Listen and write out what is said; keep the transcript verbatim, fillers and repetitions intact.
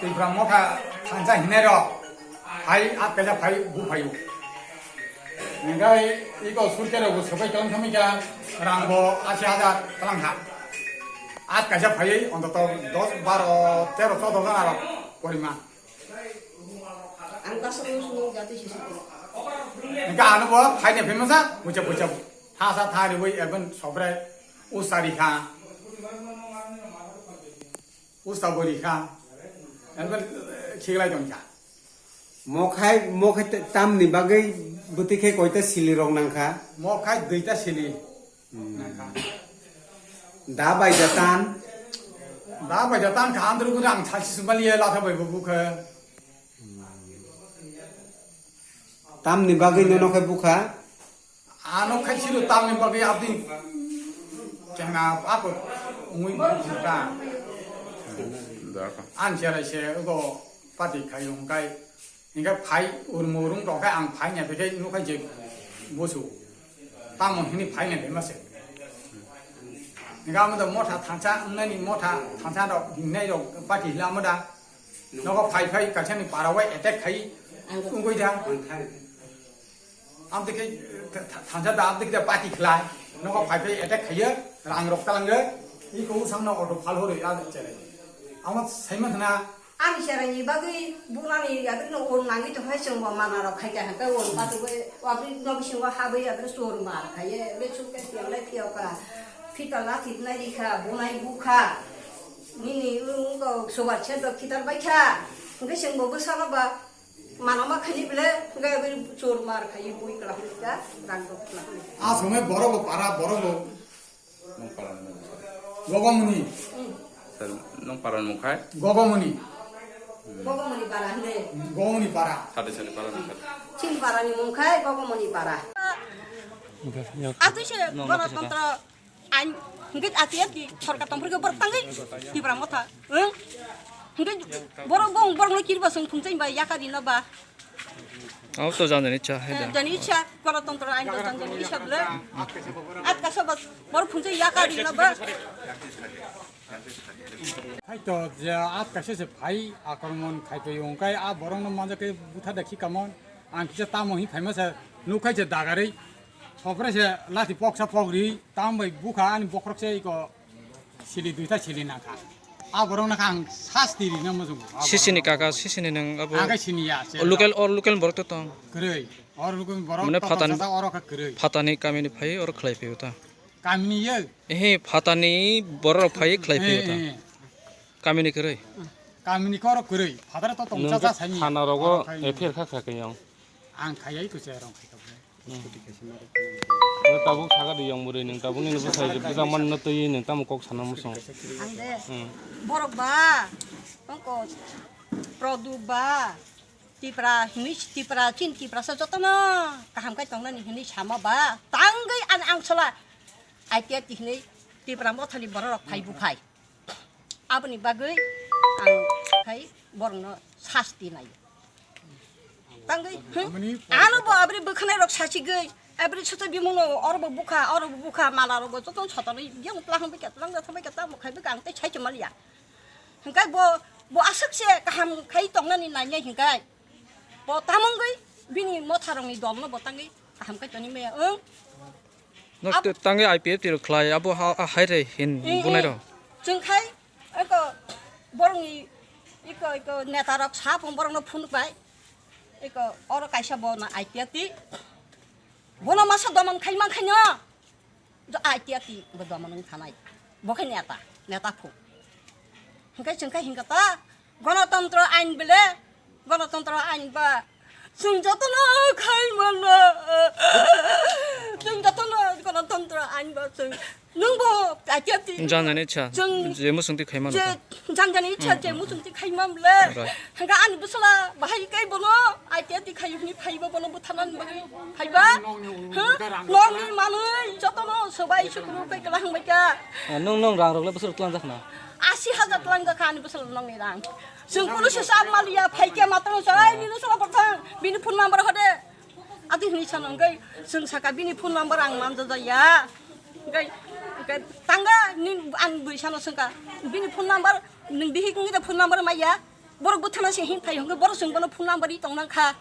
Tipra motha thansa hinai rok phai, at kaisa phai bu phaio. Hingkai iko surte rok bo sobai tong thami kha, rang bo ashi hajar tlang kha. At kaisa phai ontoto dos, baro, tero, chodo jona rok poriman. Ang ta sung sung jati sisi. Hingkai ano bo phai ne phimasa, bucha bucha. Thasa thari boi ekdom sobrai usari kha. Usta bori kha. Ekbar khiklai tong kha. Mokhai, mokhai t-, tamni bagwi bwtwi khe koita sili rok nang kha? Mokhai duita sili nang kha. Da bai da tan? Da bai da tan kha, andro guri ang sachi sumali ya latha bai bu khe. Tamni bagwi nono khe bukha? Ano khai siro tamni bagwi abdi kena apa ungui bukha. An serai se ugo pati khai ungkai. Hingke phai urmo urung rok khai ang phai nya phai nukhai je bosu. Tamo hini phai nya phai mase. Hingke amo da motha thansa, nani motha thansa rok hingnai rok pati hila amo da. Nogo phai phai kaisa ni para wai attack khai ungoi da. Amtike thansa da amtike da pati khlai. Nogo phai phai attack khaiye rang rok talange. Iko usang no auto phal hori ya chere. Amo saima khna. Ani chera ni bagwi bunani yadrino on nangwi to hai chwng bo mana rok khai ka hangka on patu bai wabri no bisingo habwi yadri sur mar khaiye be chuk ke tiang lai tiok ka. Phita lathi nai rikha bunai bukha. Nini wngkok sobar chedok khitar baikha. Hwnkhe chwngbo bwsano ba manama khaini bwle hwnkhe aboni chor mar khaio bui kwlahwlika rang rok kwlahwlika. A somoi borok bo para, borok bo. Nung para nung. Gogomoni. Hmm. Sir, nung para nung khai? Gogomoni. Gogomoni para hwnkhe. Gogomoni para. Sade sade para nung khai. Chini para ni mung khai Gogomoni para. Atwi se Ganatantra Ain, hingke ati ati sorkar tongphuru ke borok tangwi Tipra motha. Hingke borok bong borok no kirba song phungchai ba yaka dino ba. Abo to janjani cha hai da. Jani cha ganatantra ain to janjani isab le. At kasa ba borok phungchai yaka dino ba. Hai to je at kasa se phai akromon khai to yong kai a borok no manja ke butha da khi kamon. Ang kisa tamo hi phaima sa nukhai se dagarei. Sopre se lati poksa pokri tam bai bukha ani bokhorok se iko sili duita sili nangkha. A borok nangkha ang sasti rina mujung. Sisini kaka, sisini nang abo. Ang kai sini ya se. O local, or local borok to tong. Kwrwi. Or local borok mane to phatani, tong sa oro ka kwrwi. Phatani kamini phai or khlai phai uta. Kamini ye. Ehe, phatani borok phai khlai phai uta. Eh, eh. Kamini kwrwi. Kamini koro kwrwi. Phatara to tong cha cha sani. Thana rogo F I R kha kha kayong. Ang khayai to se rong khai ka. Tabuk saga di yang muri nung tabuk ni nubu sai jeb jang man na twi nung tamo kok sana musong. Ang de. Hmm. Borok ba, tongko, Produ ba, Tipra, hinui Tipra, chin Tipra sa jotono kaham kai tongnani hinui sama ba, tangwi an ang sola, I T F hinui Tipra mothani borok rok phai bu phai. Aboni bagwi ang khai borokno sasti nai. Tangwi, hmm? Ano bo abri bwkhanai rok sachigwi, abri soto bimuno oro bo bukha, oro bo bukha, mala rok bo joto sotonwi yang tlang bai ka tlang da thabai ka tamo khai bwkha ang tei sai chumaliya. Hingkai bo, bo aswk se kaham khai tongnani nanya hingkai. Bo tamungwi bini motha rokni dolno bo tangwi kaham khai toni maya, ung? No, ab- te-, tangwi I P F T rok khlai, abo ha-, ha-, hai re hin eh, bunai eh. Rok. Chwng khai, eko, borokni, eko, eko, neta rok sa phung borokno phunuk bai. Eko, oro kaisa bo na I P F T. Bono masa doman khai man khaino. Jo I P F T bo doman wng thanai. Bo khai neta, neta phung. Hingkai chwng khai hingka ta, Ganatantra ain bele, Ganatantra ain ba, chwng jotono khai mano. Chwng jotono Ganatantra ain ba, chwng, nwng bo, I P F T. Janjani cha, chwng je musung ti khai mano je, ta. Janjani cha, je musung ti khai man bele. Right. Hingka ani bwsala, bahai kai bono, I P F T khai hini phai ba bono buthanan bagwi phai ba. Ha? Nokni manwi, jotono sobai sukuru kai kala hangbai ka. Ah, nwng, nwng rang rok le bwswk tlang jak na? Asi hajar tlang jak kha ani bwsala nokni rang. Chwng police o chap maliya, phaikhe matwng chai, nini sala borthang, bini phone number hode. Ati hwnwi sano, hwnkhe chwng saka, "Bini phone number ang manjajaya." Hwnkhe, hwnkhe tanga, nini, ang bwrwi sano swngkha, "Bini phone number, nwng bihik wngwi da phone number maya?" Borok bwthana se him phai hwnkhe borok chwng bono phone number ri tong nang kha.